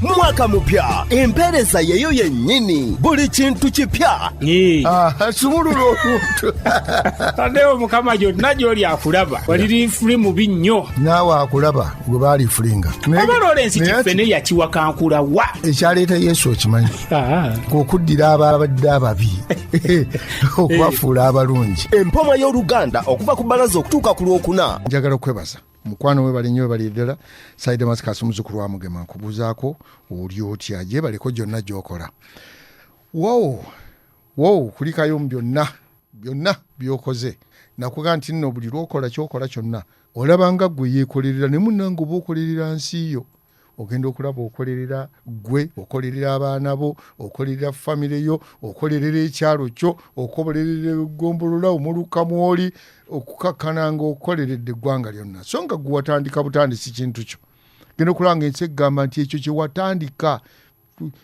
Mwaka mupya, empeereza yeyo yennyini, buli kintu kipya. Sumulula omuntu. Taddewo Mukama gyonna gy'oli akulaba, wali lifuli mubi nnyo. Naawe akulaba gwe baalifulinga. Oba Lawrence Kifene yakiwakankula wa? Ekyaleeta Yesu okimanyi? Okuddira ababadde ababi okubafuula abalungi. Empoma y'Oluganda okuva ku Bbalaza okutuuka ku Lwokuna. Njagala okwebaza mukwano, webale nnyo, webale ddala. Saida Maskas, muzzukulu wa Mugema, nkubuuzaako oli otya? Gyebaleko gyonna gy'okola. Wow wow, kulikayo mu byonna byonna by'okoze. Nakuga nti nno buli lw'okola ky'okola kyonna olaba nga ggwe yeekolerera, ne munnange oba okolerera nsi yo. Ogenda okulaba okolerera ggwe, okolerera abaana bo, okolerera famire yo, okolerera ekyalo kyo, okolerera eggombolola omuluka mw'oli, okukakkana nga okoleredde eggwanga lyonna, so nga ggwe watandika butandisi kintu kyo. Genda okulaba nga ensi egamba nti ekyo kye watandika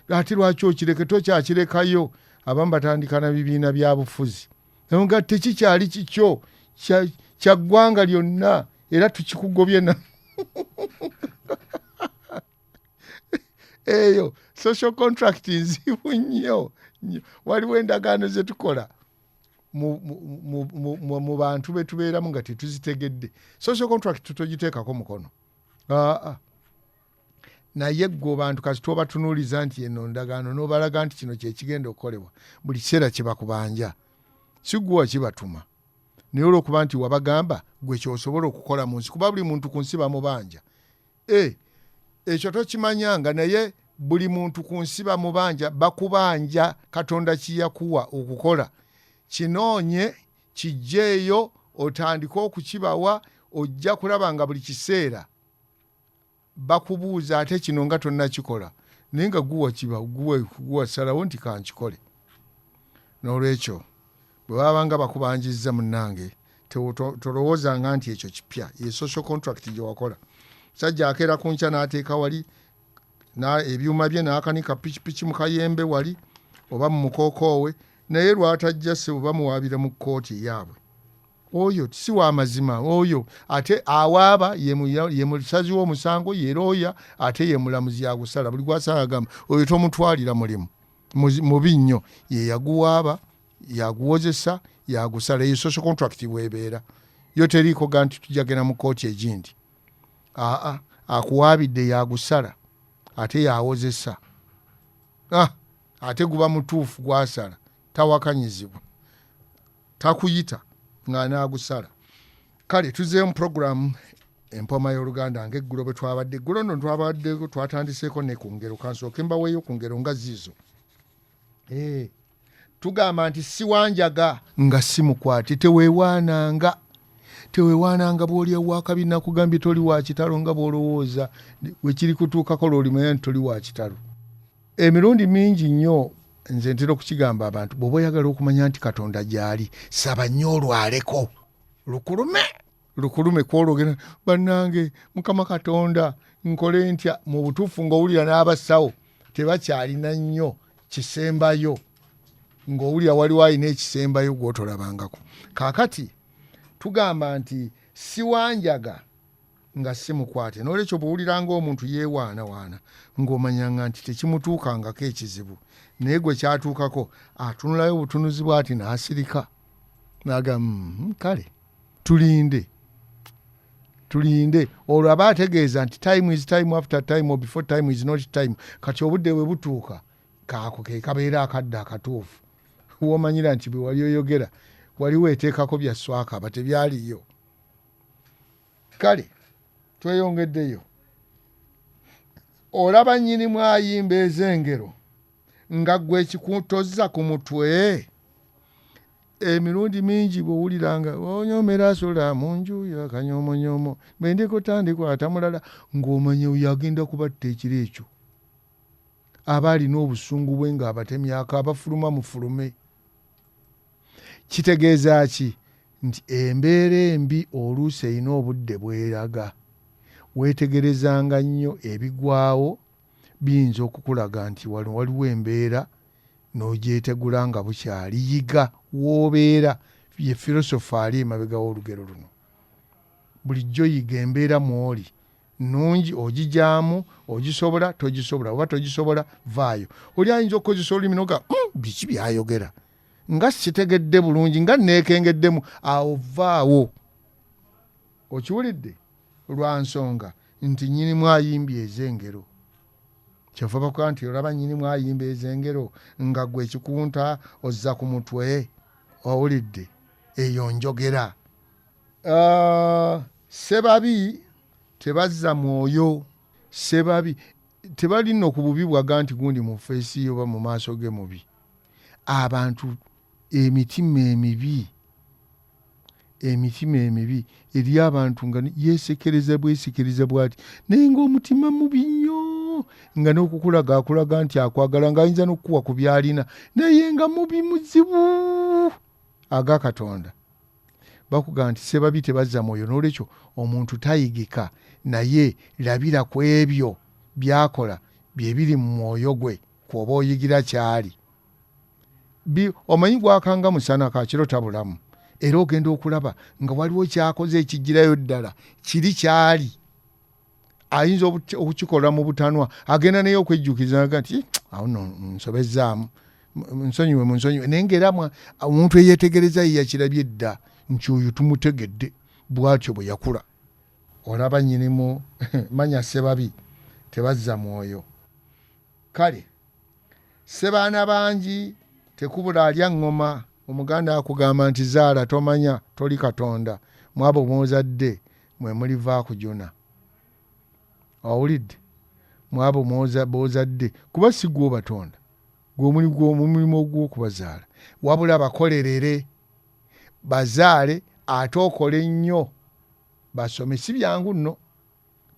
ate lwaki okireke, tokyakirekayo. Abamu batandika na bibiina bya bufuzi nga tekikyali kikyo, kya ggwanga lyonna, era tukikugobye na eyo social contract nzibu nnyo nnyo. Waliwo endagaano ze tukola mu bantu be tubeeramu nga tetuzitegedde. Social contract togiteekako mukono. Aa, naye ggwe bantu kasi twobatunuuliza nti eno ndagaano, n'obalaga nti kino kyekigenda okukolebwa, buli kiseera kyebakubanja si ggwe wakibatuma, naye olwokuba nti wabagamba gwe kyosobola okukola mu nsi, kuba buli muntu ku nsi bamubanja. Ekyo tokimanyanga, naye buli muntu ku nsi bamubanja, bakubanja Katonda kiyakuwa okukola. Kinoonye kijjeeyo otandike okukibawa, ojja kulaba nga buli kiseera bakubuuza ate kino nga tonnakikola, naye nga guwa kiba guwasalawo nti kankikole. N'olwekyo bwe baba nga bakubanjizza, munnange, tolowoozanga nti ekyo kipya. Ye social contract gye wakola. Musajja akeera ku nkya n'ateeka wali ebyuma bye, n'akanika pikipiki mu kayembe wali oba mu mukookoowe, naye lwatajja ssebo bamuwaabira mu kkooti eyaabwe. Oyo si wa mazima oyo, ate awaaba ye musazi w'omusango, ye looya, ate ye mulamuzi agusala. Buli gwasanga agamba oyo tomutwalira mulimu, mubi nnyo. Ye yaguwaaba, yaguwozesa, yagusala. Eyo social contract bwebeera yo, teriiko ga nti tujja genda mu kkooti egindi. Aa, akuwaabidde yagusala ate yawozesa, ate guba mutuufu gwasala, tawakanyizibwa, takuyita ng'anaagusala. Kale tuzeemu mu puroguramu Empoma y'Oluganda ng'eggulo bwe twabadde. Eggulo nno twabaddeko, twatandiseeko ne ku ngero. Kansooke mbaweeyo ku ngero nga ziizo. Tugamba nti siwanjaga nga si mukwate, teweewaananga, teweewaananga bw'oli owakabi. Nakugambye toli wa kitalo nga bw'olowooza, wekiri kutuukako lw'olimanya nti toli wa kitalo. Emirundi mingi nnyo nze ntera okukigamba abantu, bw'oba oyagala okumanya nti Katonda gy'ali, saba nnyo olwaleko lukulume lukulume kwolwo ogenda, bannange Mukama Katonda nkole ntya? Mu butuufu ng'owulira n'abasawo tebakyalina nnyo kisembayo, ng'owulira waliwo alina ekisembayo gw'otolabangako. Kaakati tugamba nti siwanjaga nga si mukwate. N'olwekyo bw'owulira ng'omuntu yeewaanawaana, ng'omanyanga nti tekimutuukangako ekizibu, naye gwe kyatuukako atunulayo obutunuzi bw'ati n'asirika n'agamba, kale tulinde, tulinde." Olwo aba ategeeza nti time is time after time or before time is not time. Kati obudde bwe butuuka, kaako ke kabeera akadde akatuufu womanyira nti bwe wali oyogera wali weeteekako bya swakaba, tebyaliyo. Kale tweyongeddeyo. Olaba nnyini mwayimba ez'engero nga ggwe ekikutozza ku mutwe. Emirundi mingi bw'owuliranga onyomera asula mu nju yakanyomonyoomo, bwe ndikutandikwa mulala, ng'omanya oyo agenda kubatta ekiro ekyo. Aba alina obusungu bwe ng'abatemyako, abafuluma mufulume. Kitegeeza ki? Nti embeera embi oluusi erina obudde bweraga. Weetegerezanga nnyo ebigwawo, biyinza okukulaga nti wano waliwo embeera n'ogyetegula nga bukyali. Yiga w'obeera, ye filosofa ali emabega w'olugero luno. Bulijjo yiga embeera mw'oli. Nnungi ogigyamu, ogisobola togisobola, oba togisobola vaayo. Oli ayinza okukozesa olulimi noga biki byayogera nga sitegedde bulungi, nga neekengeddemu, awo vaawo. Okiwulidde? Lwa nsonga nti nnyinimu ayimbye ez'engero. Kyova bakuga nti olaba nnyinimu ayimba ez'engero nga gwe ekikunta ozza ku mutwe. Owulidde? Eyo njogera. Ssebabi tebazza mwoyo. Ssebabi tebali nno ku bubi bwaga nti gundi mu feesi ye oba mu maaso ge mubi. Abantu emitima emibi, emitima emibi eri abantu nga yeesekereza bwesekereza bw'ati, naye ng'omutima mubi nnyo, nga n'okukulaga akulaga nti akwagala, ng'ayinza n'okukuwa ku by'alina, naye nga mubi muzibu. Aga Katonda bakugamba nti sebabi tebazza mwoyo, n'olwekyo omuntu tayigika, naye labira ku ebyo by'akola bye biri mu mwoyo gwe kw'oba oyigira ky'ali. Omanyi gwakanga musana kakiro tabulamu, era ogenda okulaba nga waliwo kyakoze ekijjirayo ddala kiri kyali. Ayinza okukikola mu butanwa, agenda naye okwejjukiza nga nti awo nno nsobezzaamu, nsonyiwe, munsonyiwe. Naye ng'era omuntu eyeetegereza ye yakirabye dda nti oyo tumutegedde, bw'atyo bwe yakula. Olaba nnyinimu manya ssebabi tebazza mwoyo. Kale ssebaana bangi tekubula alya ŋŋoma. Omuganda akugamba nti zaala tomanya toli Katonda, mu abo mw'ozadde mwe muliva akujuna. Owulidde? Mu abo b'ozadde, kuba si ggwe obatonda, gwe omulimu ogw'okubazaala, wabula bakolerere, bazaale ate okole nnyo basome. Si byangu nno,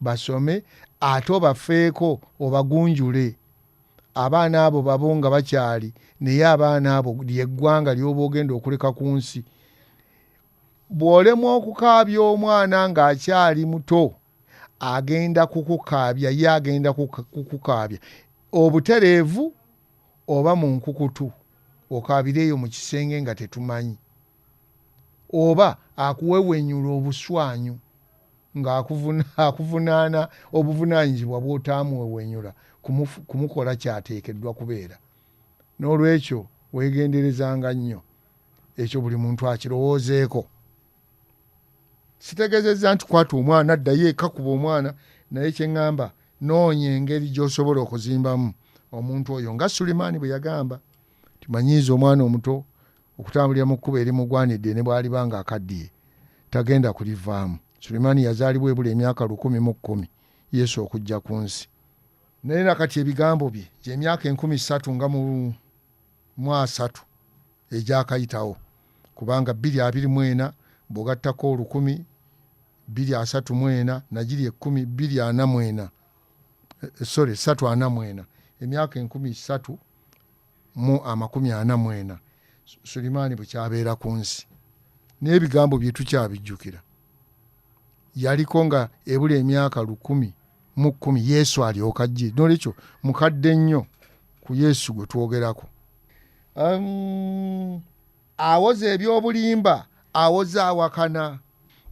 basome ate obafeeko obagunjule. Abaana abo babo nga bakyali, naye abaana abo ly'eggwanga ly'oba ogenda okuleka ku nsi. Bw'olemwa okukaabya omwana ng'akyali muto, agenda kukukaabya, ye agenda kukukaabya obutereevu oba mu nkukutu, okaabire eyo mu kisenge nga tetumanyi, oba akuwewenyula obuswanyu nga akuvunaana obuvunaanyizibwa bw'otaamuwewenyula kumukola ky'ateekeddwa kubeera. N'olwekyo weegenderezanga nnyo. Ekyo buli muntu akirowoozeeko. Sitegeezezza nti kwata omwana addayo eka kuba omwana, naye kye ŋŋamba noonya engeri gy'osobola okuzimbamu omuntu oyo nga Sulimaani bwe yagamba nti manyiiza omwana omuto okutambulira mu kkubo erimugwanidde ne bw'aliba ng'akaddiye tagenda kulivaamu. Sulimaani yazaalibwa ebula emyaka 1010 Yesu okujja ku nsi. Naye na kati ebigambo bye gy'emyaka enkumi ssatu nga mu asatu egyakayitawo, kubanga bbiri abiri mu ena bw'ogattako olukumi bbiri asatu mu ena na giri ekkumi bbiri ana mu ena, sorry, ssatu ana mu ena, emyaka 3444 Sulimaani bwe kyabeera ku nsi, n'ebigambo bye tukyabijjukira. Yaliko nga ebula emyaka 1010 Yesu alyoka ajje. N'olwekyo mukadde nnyo ku Yesu gwe twogerako. Awoza eby'obulimba, awoza awakana.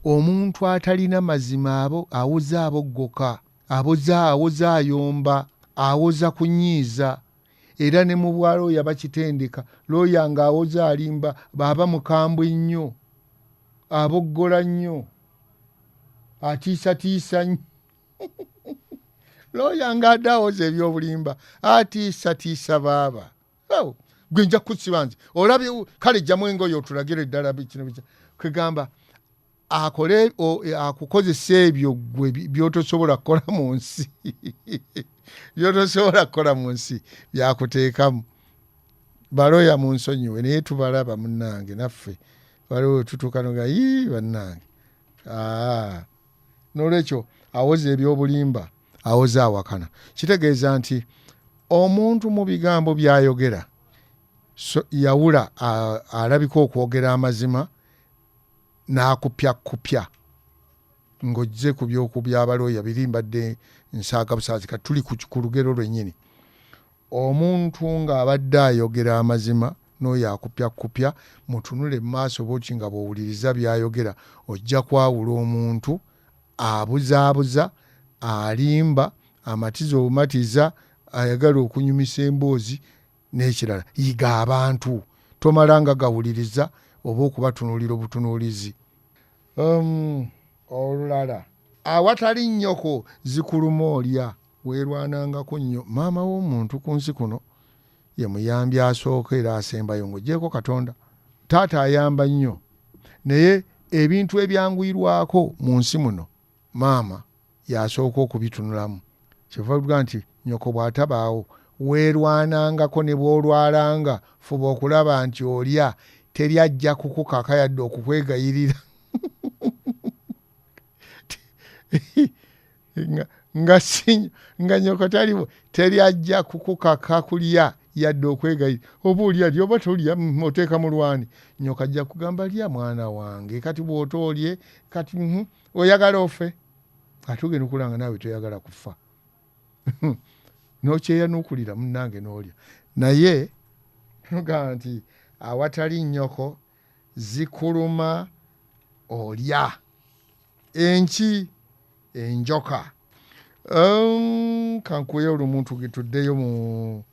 Omuntu atalina mazima abo awoza aboggoka, aboza awoza ayomba, awoza kunyiiza. Era ne mu bwa looya bakitendeka, looya ng'awoza alimba aba mukambwe nnyo, aboggola nnyo, atiisatiisa nnyo. Looya ng'adde awoza eby'obulimba, atiisatiisa baaba. Oh, gwe nja kukusiba nze olabye, kale jjamu engoye otulagire ddala kino biki. Kwegamba akole akukozesa ebyo gwe by'otosobola kukola mu nsi, by'otosobola kukola mu nsi byakuteekamu. Balooya mu nsonyiwe, naye tubalaba munnange, naffe waliwo tutuuka noga yii bannange. N'olwekyo awoza eby'obulimba, awoza awakana. Kitegeeza nti omuntu mu bigambo by'ayogera, so, yawula alabika okwogera amazima n'akupyakkupya. Ng'ojje ku by'okuby'abalooya biri mbadde nsaaga busaazi, kati tuli ku lugero lwennyini. Omuntu ng'abadde ayogera amazima n'oyo akupyakkupya, mutunule mu maaso bw'oti nga bw'owuliriza by'ayogera, ojja kwawula omuntu abuzaabuza Alimba, amatiza obumatiza, ayagala okunyumisa emboozi n'ekirala. Yiga abantu, tomala nga gawuliriza oba okubatunuulira obutunuulizi. Olulala awatali nnyoko zikuluma olya, weerwanangako nnyo. Maama w'omuntu ku nsi kuno ye muyambi asooka era asembayo ng'oggyeeko Katonda. Taata ayamba nnyo naye ebintu ebyanguyirwako mu nsi muno maama y'asooka okubitunulamu. Kyeva luga nti nnyoko bw'atabaawo weerwanangako ne bw'olwalanga fuba okulaba nti olya, teri ajja kukukaka yadde okukwegayirira. Nga si nga nnyoko taliwo teri ajja kukukaka kulya yadde okwegayirira. Oba olya lya oba tolya, oteeka mu lwani. Nnyoko ajja kugamba lya mwana wange, kati bw'otoolye kati oyagala ofe, ate ogenda okulaba nga naawe toyagala kufa. N'okyeyanuukulira munnange n'olya. Naye tugamba nti awatali nnyoko zikuluma olya. Enki enjoka. Kankuweyo olumu tuddeyo mu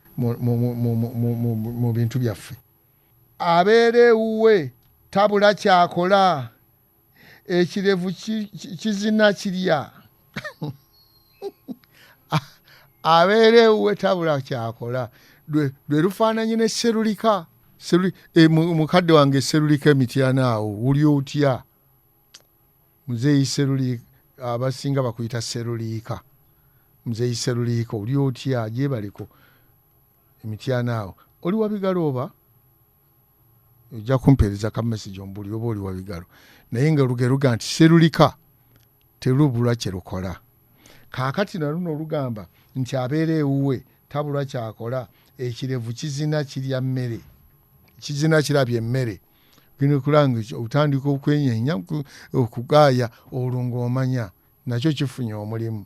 bintu byaffe. Abeera ewuwe tabula kyakola, ekirevu kizina kirya. Abeera ewuwe tabula kyakola, lwe lufaananye ne Sserulika. Mukadde wange Sserulika emityana awo uli otya? Muzeeyi Sserulika, abasinga bakuyita Sseruliika. Muzeeyi Sseruliika oli otya? Gyebaleko emityana awo. Oli wa bigalo oba? Ojja kumpeereza ka message ombuulire oba oli wa bigalo. Naye nga olugero lugamba nti Sserulika terubulwa kye lukola. Kaakati na luno olugamba nti abeera ewuwe tabulwa ky'akola, ekirevu kizina kirya mmere, kizina kirabye emmere. Genda okulaba nga otandika okwenyenya, okugaaya, olwo ng'omanya nakyo kifunye omulimu.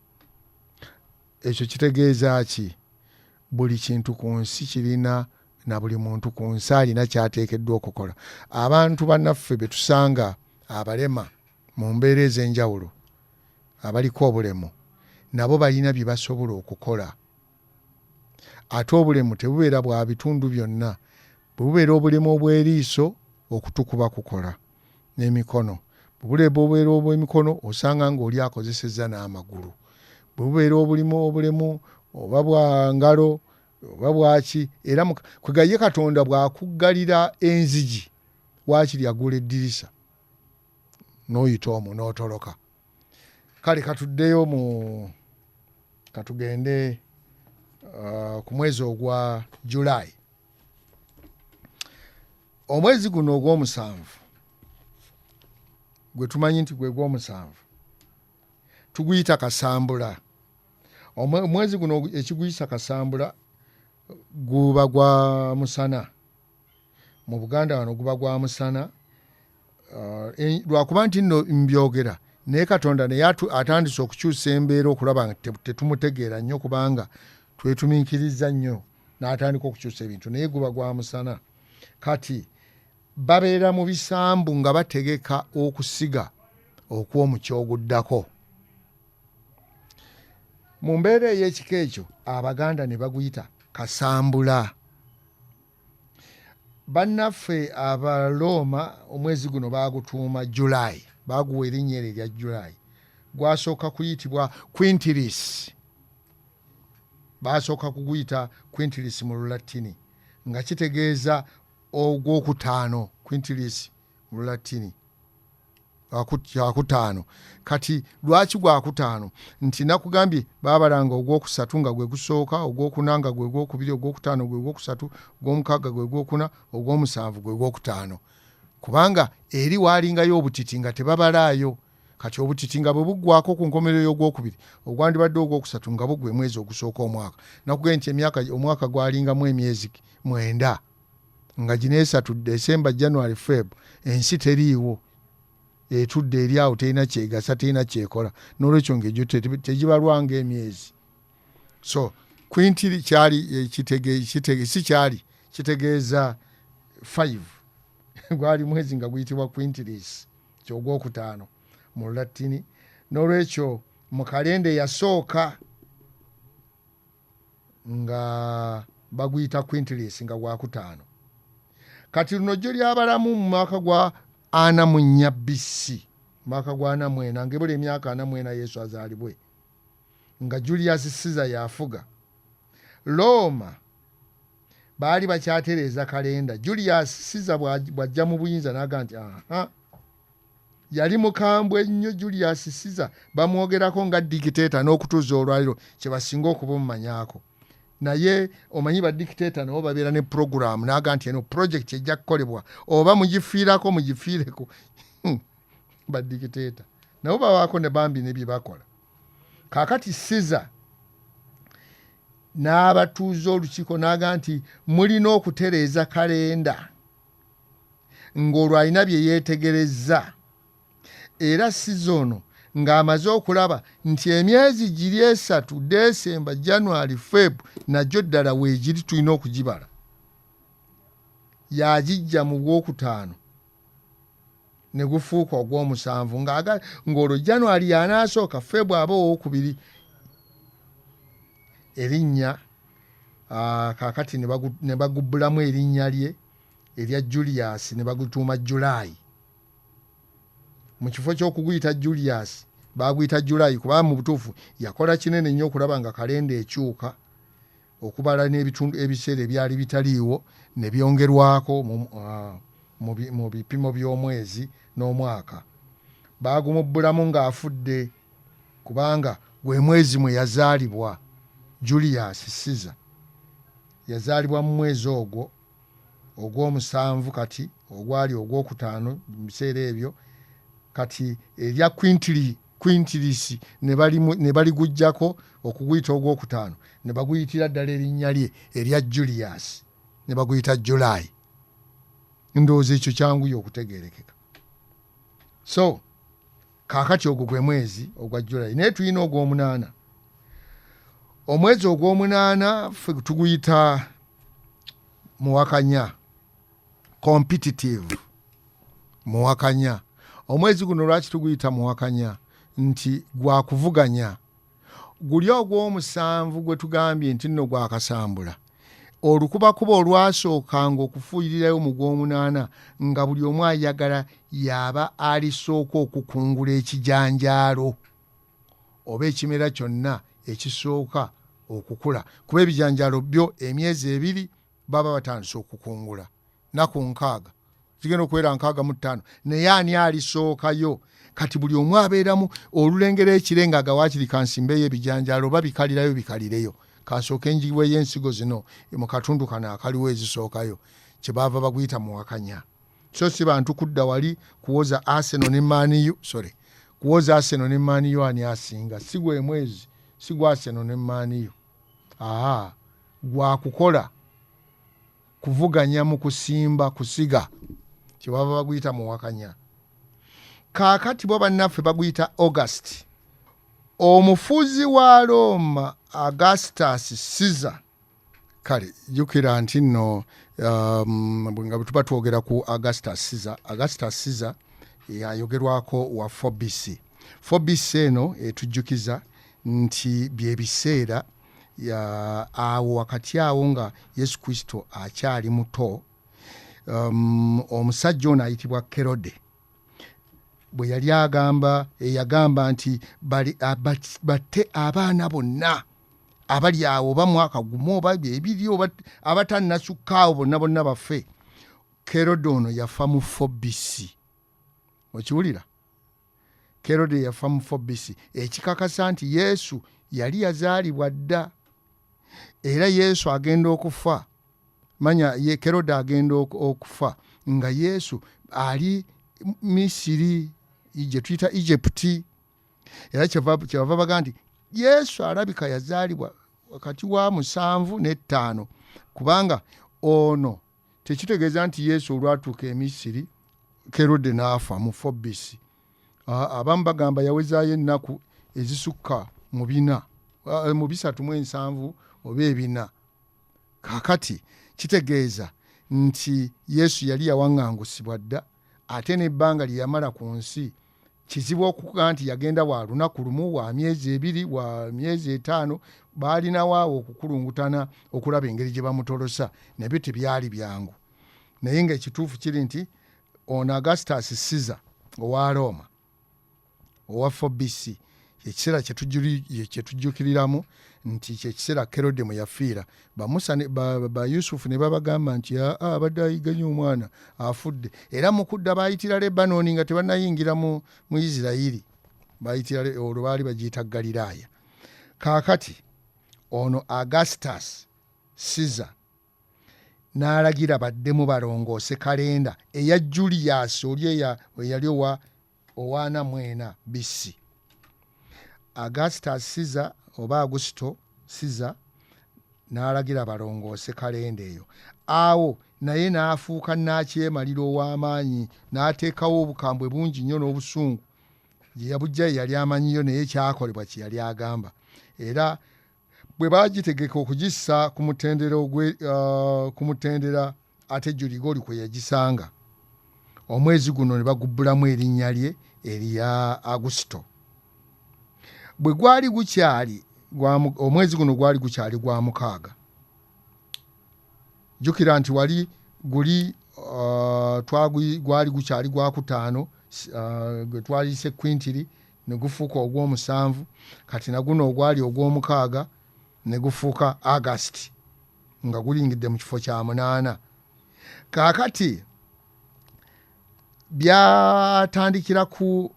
Ekyo kitegeeza ki? Buli kintu ku nsi kirina na buli muntu ku nsi alina ky'ateekeddwa okukola. Abantu bannaffe be tusanga abalema mu mbeera ez'enjawulo, abaliko obulemu, nabo balina bye basobola okukola. Ate obulemu tebubeera bwa bitundu byonna. Bwe bubeera obulemu obw'eriiso, okutu kuba kukola n'emikono. Bwe bubeera obw'emikono, osanga ng'oli akozesezza n'amagulu. Bwe bubeera obulimu obulemu oba bwa ngalo oba bwaki, era kwega ye Katonda bw'akuggalira enzigi, waakiri aggula eddirisa n'oyita omwo n'otoloka. Kale katuddeyo mu katugende ku mwezi ogwa July. Omwezi guno ogw'omusanvu gwe tumanyi nti gwe gw'omusanvu tuguyita Kasambula. Omwezi guno ekiguyisa Kasambula guba gwa musana. Mu Buganda wano guba gwa musana. Lwakuba nti nno mbyogera naye Katonda naye atandise okukyusa embeera okulaba nga tetumutegeera nnyo kubanga twetumiikiriza nnyo n'atandika okukyusa ebintu, naye guba gwa musana. Kati babeera mu bisambu nga bategeka okusiga okw'omukya oguddako. Mu mbeera ey'ekika ekyo Abaganda ne baguyita Kasambula. Bannaffe Abalooma omwezi guno baagutuuma July, baaguwa erinnya eryo erya July. Gwasooka kuyitibwa Quintilis. Baasooka kuguyita Quintilis mu Lulattini, nga kitegeeza ogwokutaano, Quintilis mu Lulattini. Gwakutaano. Kati lwaki gwakutaano? Nti nakugambye baabalanga ogwokusatu nga gwe gusooka, ogwokuna nga gwe gwokubiri, ogwokutaano gwe gwokusatu, ogwomukaaga gwe gwokuna, ogwomusanvu gwe gwokutaano. Kubanga eri waalingayo obutiti nga tebabalaayo. Kati obutiti nga bwe buggwaako ku nkomerero y'ogwokubiri, ogwandibadde ogwokusatu nga bugwa emwezi ogusooka omwaka. Nakugambye nti omwaka gwalingamu emyezi 9. Nga gino esatu, December, January, Feb, ensi teriiwo, etudde eri awo terina kyegasa, terina kyekola, n'olwekyo ng'egyo tegibalwa ng'emyezi. So quintili kyali si kyali kitegeeza 5 gwali mwezi nga guyitibwa quintilis, kyogwokutaano mu Lulatini. N'olwekyo Mu kalenda eyasooka nga baguyita Quintilis, nga gwakutaano. Kati luno jjo lyabalamu mu mwaka gwa 44 BC, mwaka gwa 44, ngaebula emyaka 44 Yesu azaalibwe, nga Julius Caesar yafuga Roma. Baali bakyatereeza kalenda. Julius Caesar bw'ajja mu buyinza n'aga nti aha, yali mukambwe nnyo. Julius Caesar bamwogerako nga dictator n'okutuuza olwaliro kyebasinga okubumumanyaako, naye omanyi badictator nabo babeera ne program. N'aga nti eno project ejja kukolebwa, oba mugifiirako mugifiireko. Badictator nabo babaako ne bambi ne bye bakola. Kaakati Caesar n'abatuuza olukiiko n'aga nti mulina okutereeza kalenda, ng'olwo alina bye yeetegerezza. Era Caesar ono ng'amaze okulaba nti emyezi giri esatu, Desemba, January, Feb, nagyo ddala weegiri, tulina okugibala. Yagijja mu gwokutaano ne gufuuka ogw'omusanvu, ng'olwo January yanaasooka, Feb aba owokubiri. Erinnya kaakati ne bagubbulamu erinnya lye erya Julius ne bagutuuma July. Mu kifo ky'okuguyita Julius baguyita July, kubanga mu butuufu yakola kinene nnyo okulaba nga kalenda ekyuka, okubala n'ebitundu ebiseera ebyali bitaliiwo ne byongerwako mu bipimo by'omwezi n'omwaka. Baagumubbulamu ng'afudde, kubanga gwe mwezi mwe yazaalibwa. Julius Caesar yazaalibwa mu mwezi ogwo ogw'omusanvu, kati ogwali ogwokutaano mu biseera ebyo. Kati erya Quintilis ne baliguggyako okuguyita ogwokutaano, ne baguyitira ddala erinnya lye erya Julius, ne baguyita July. Ndowooza ekyo kyanguye okutegeerekeka. So kaakati ogwo gwe mwezi ogwa July, naye tulina ogw'omunaana. Omwezi ogw'omunaana ffe tuguyita muwakanya, competitive, muwakanya. Omwezi guno lwaki tuguyita muwakanya? Nti gwakuvuganya guli ogw'omusanvu gwe tugambye nti nno gwakasambula. Olukubakuba olwasookanga okufuuyirirayo mu gw'omunaana, nga buli omu ayagala yaba alisooka okukungula ekijanjaalo oba ekimera kyonna ekisooka okukula, kuba ebijanjaalo byo emyezi 2 baba batandise okukungula, naku 60 zigenda okubeera 65, naye ani alisookayo? Kati buli omu abeeramu olulengera ekire nga gawaakiri, kansimbeyo ebijanjaalo, oba bikalirayo bikalireyo, kansooke njiweyo ensigo zino mu katundu kano akaliwo ezisookayo. Kyebaava baguyita muwakanya. So si bantu kudda wali kuwoza Arsenal ne Man U, sorry, kuwoza Arsenal ne Man U ani asinga. Si gwe mwezi, si gwa Arsenal ne Man U. Aa, gwakukola kuvuganya mu kusimba, kusiga, kyebava baguyita muwakanya. Kaakati bo bannaffe baguyita August. Omufuzi wa Roma Augustus Caesar. Kale jjukira nti nno nga bwe tuba twogera ku Augustus Caesar, Augustus Caesar ayogerwako wa 4 BC. 4 BC eno etujjukiza nti byebiseera awo wakati awo nga Yesu Kristo akyali muto. Omusajja ono ayitibwa Kerode bwe yali agamba, eyagamba nti batte abaana bonna abali awo, oba mwaka gumu oba ebiri, oba abatannasukka awo, bonna bonna bafe. Kerode ono yafa mu 4 BC. Okiwulira? Kerode yafa mu 4 BC, ekikakasa nti Yesu yali yazaalibwa dda. Era Yesu agenda okufa, manya ye Kerode agenda okufa nga Yesu ali Misiri, gye tuyita Egypt. Era kyebava baga nti Yesu alabika yazaalibwa wakati wa 7 ne 5, kubanga ono tekitegeeza nti Yesu olwatuuka e Misiri Kerode n'afa mu 4 BC. Abamu bagamba yawezaayo ennaku ezisukka mu bina, mu 370 oba ebina. Kaakati kitegeeza nti Yesu yali yawaŋŋangusibwa dda, ate n'ebbanga lye yamala ku nsi. Kizibu okuga nti yagenda wa lunaku lumu, wa myezi 2, wa myezi 5. Baalinawo awo okukulungutana okulaba engeri gye bamutolosa, nabyo tebyali byangu. Naye ng'ekituufu kiri nti ono Augustus Caesar owa Roma owa 4 BC, ekiseera kyetujjukiriramu nti kyekiseera Kerode mwe yafiira. Bamusa ba Yusufu ne babagamba nti abadde ayiganya omwana afudde. Era mu kudda baayitira Lebanoni nga tebannayingira mu Isirayiri, bayitira olwo baali bagiyita Galiraaya. Kaakati ono Augustus Caesar n'alagira baddemu balongoose kalenda eya Julius oli eyali owa 44 BC. Augustus Caesar oba Augusto Caesar n'alagira balongoose kalenda eyo. Awo naye n'afuuka nnaakyemalira ow'amaanyi, n'ateekawo obukambwe bungi nnyo n'obusungu. Gye yabujja ye yali amanyiyo, naye kyakolebwa kye yali agamba. Era bwe baagitegeka okugissa ku mutendera ku mutendera ate Juligoli kwe yagisanga, omwezi guno ne bagubbulamu erinnya lye erya Augusto. Bwe gwali gukyali omwezi guno gwali gukyali gwa 6. Jjukira nti wali guli gwali gukyali gwa 5, gwe twalise Quintili ne gufuuka ogw'omusanvu. Kati na guno ogwali ogw'omukaaga ne gufuuka August nga gulingidde mu kifo kya 8. Kaakati byatandikira ku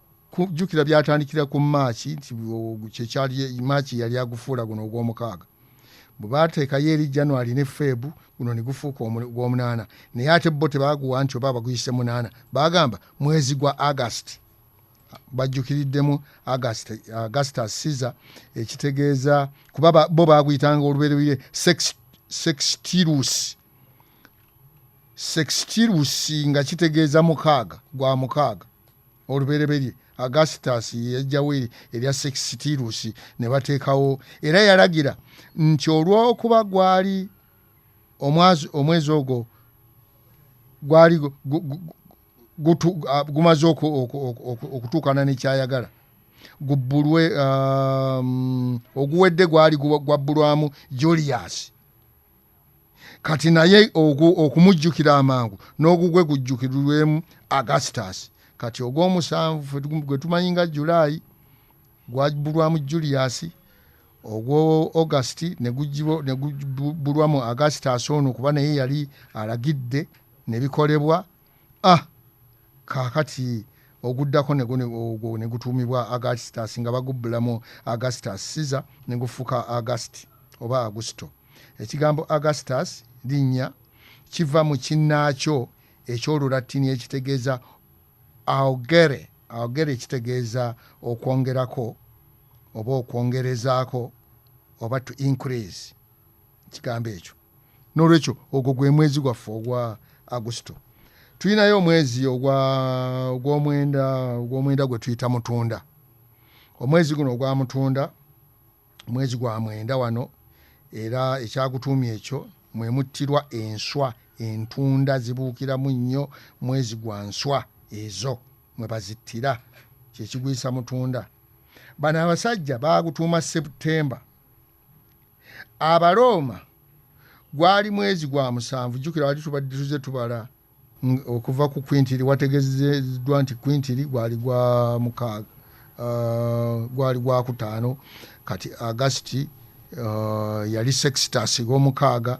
jjukira byatandikira ku Maaki, nti kyekyali Maaki yali agufuula guno ogw'omukaaga. Bwe baateekayo eri January ne Feb, guno ne gufuuka ogw'omunaana. Naye ate bo tebaaguwa nti oba baguyise 8, baagamba mwezi gwa August. Bajjukiriddemu Augustus Caesar, ekitegeeza kuba bo baaguyitanga olubereberye Sextilus. Sextilus nga kitegeeza 6, gwa 6 olubereberye. Augustus yajjawo erya Sextilus ne bateekawo. Era yalagira nti olw'okuba gwali omwezi ogwo gwali gumaze okutuukana nekyayagala, gubbulwe oguwedde gwali gwabbulwamu Julius. Kati naye okumujjukira amangu n'ogugwe gujjukirwemu Augustus. Kati ogw'omusanvu gwe tumanyi nga Julaayi gwabbulwamu Julius, ogwo August ne gubbulwamu Augustus ono, kuba naye yali alagidde ne bikolebwa. Kaakati oguddako ogwo ne gutuumibwa Augustus, nga bagubbulamu Augustus Caesar ne gufuuka August oba Augusto. Ekigambo Augustus linnya kiva mu kinnaakyo eky'Olulatini ekitegeeza augere. Augere kitegeeza okwongerako oba okwongerezaako oba to increase, kigambo ekyo. N'olwekyo ogwo gwe mwezi gwaffe ogwa Augusto. Tulinayo omwezi ogw'omwenda gwe tuyita Mutunda. Omwezi guno ogwa Mutunda mwezi gwa 9 wano, era ekyagutuumya ekyo mwe muttirwa enswa. Entunda zibuukiramu nnyo mwezi gwa nswa ezo mwe bazittira, kyekigwisa Mutunda. Bano abasajja baagutuuma September. Abarooma gwali mwezi gwa 7. Jjukira wali tubadde tuze tubala okuva ku Quintili, wategezeddwa nti Quintili gwali gwa 6, gwali gwa 5. Kati August yali Sextus ogw'omukaaga.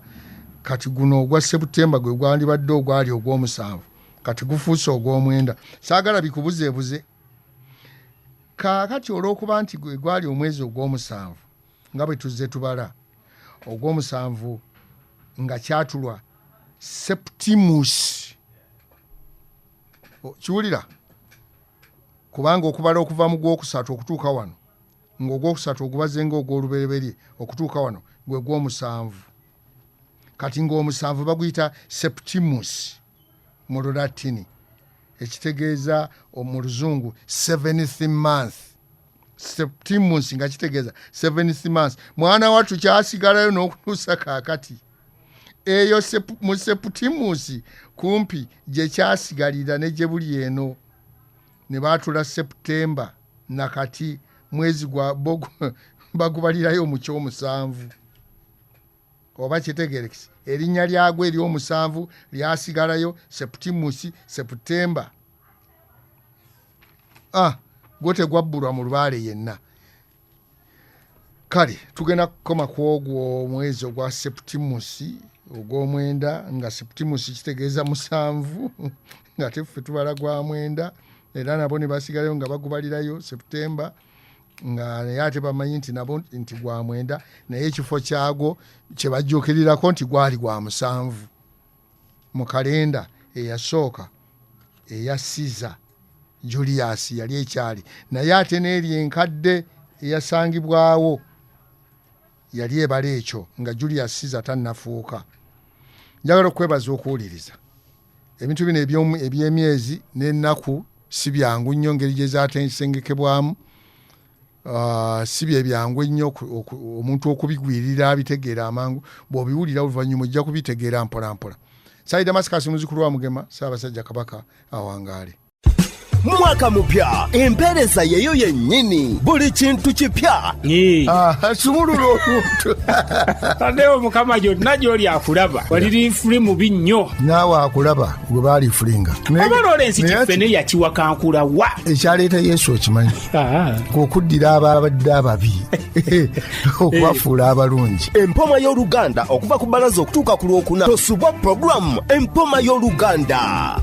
Kati guno ogwa September gwe gwandibadde ogwali ogw'omusanvu, kati gufuuse ogw'omwenda. Saagala bikubuzeebuze. Kaakati olw'okuba nti gwe gwali omwezi ogw'omusanvu nga bwe tuzze tubala ogw'omusanvu nga kyatulwa Septimus, kiwulira kubanga okubala okuva mu gwokusatu okutuuka wano, ng'ogwokusatu ogubaze ng'ogw'olubereberye okutuuka wano gwe gw'omusanvu. Kati ng'omusanvu baguyita Septimus mu Lulatini, ekitegeeza mu Luzungu seventh month. Septimus nga kitegeeza seventh month. Mwana wattu kyasigalayo n'okutuusa kaakati. Eyo mu Septimus kumpi gye kyasigalira ne gye buli eno. Ne baatula Seputemba, nakati mwezi gwa bagubalirayo mu kyomusanvu. Oba kitegerekese, erinnya lyagwo ery'omusanvu lyasigalayo Septimusi, Seputemba. Gwo tegwabbulwa mu lubaale yenna. Kale tugenda kukoma ku ogwo omwezi ogwa Septimusi ogw'omwenda, nga Septimusi kitegeeza musanvu, nga teffe tubala gwa mwenda, era nabo ne basigalayo nga bagubalirayo Seputemba, nga naye ate bamanyi nti nabo nti gwa mwenda, naye ekifo kyagwo kye bajjuukirirako nti gwali gwa musanvu mu kalenda eyasooka eya Caesar Julius yali ekyali, naye ate n'eri enkadde eyasangibwawo yali ebala ekyo nga Julius Caesar tannafuuka. Njagala okwebaza okuwuliriza ebintu bino eby'emyezi n'ennaku. Si byangu nnyo ngeri gye zaatensengekebwamu, si bye byangu ennyo omuntu okubigwirira abitegeera amangu. Bw'obiwulira oluvannyuma ojja kubitegeera mpola mpola. Sayi Damascus, muzukulu wa Mugema, Ssaabasajja Kabaka awangaale. Mwaka mupya, empeereza yeyo yennyini, buli kintu kipya. Sumulula oluntu. Taddewo Mukama gyonna gy'oli akulaba, waliri fuli mubi nnyo. Naawe akulaba gwe baalifulinga. Oba Lawrence Kifene yakiwakankula wa? Ekyaleeta Yesu okimanyi? Okuddira ababadde ababi okubafuula abalungi. Empoma y'Oluganda okuva ku Bbalaza okutuuka ku Lwokuna, tosubwa pulogulaamu Empoma y'Oluganda.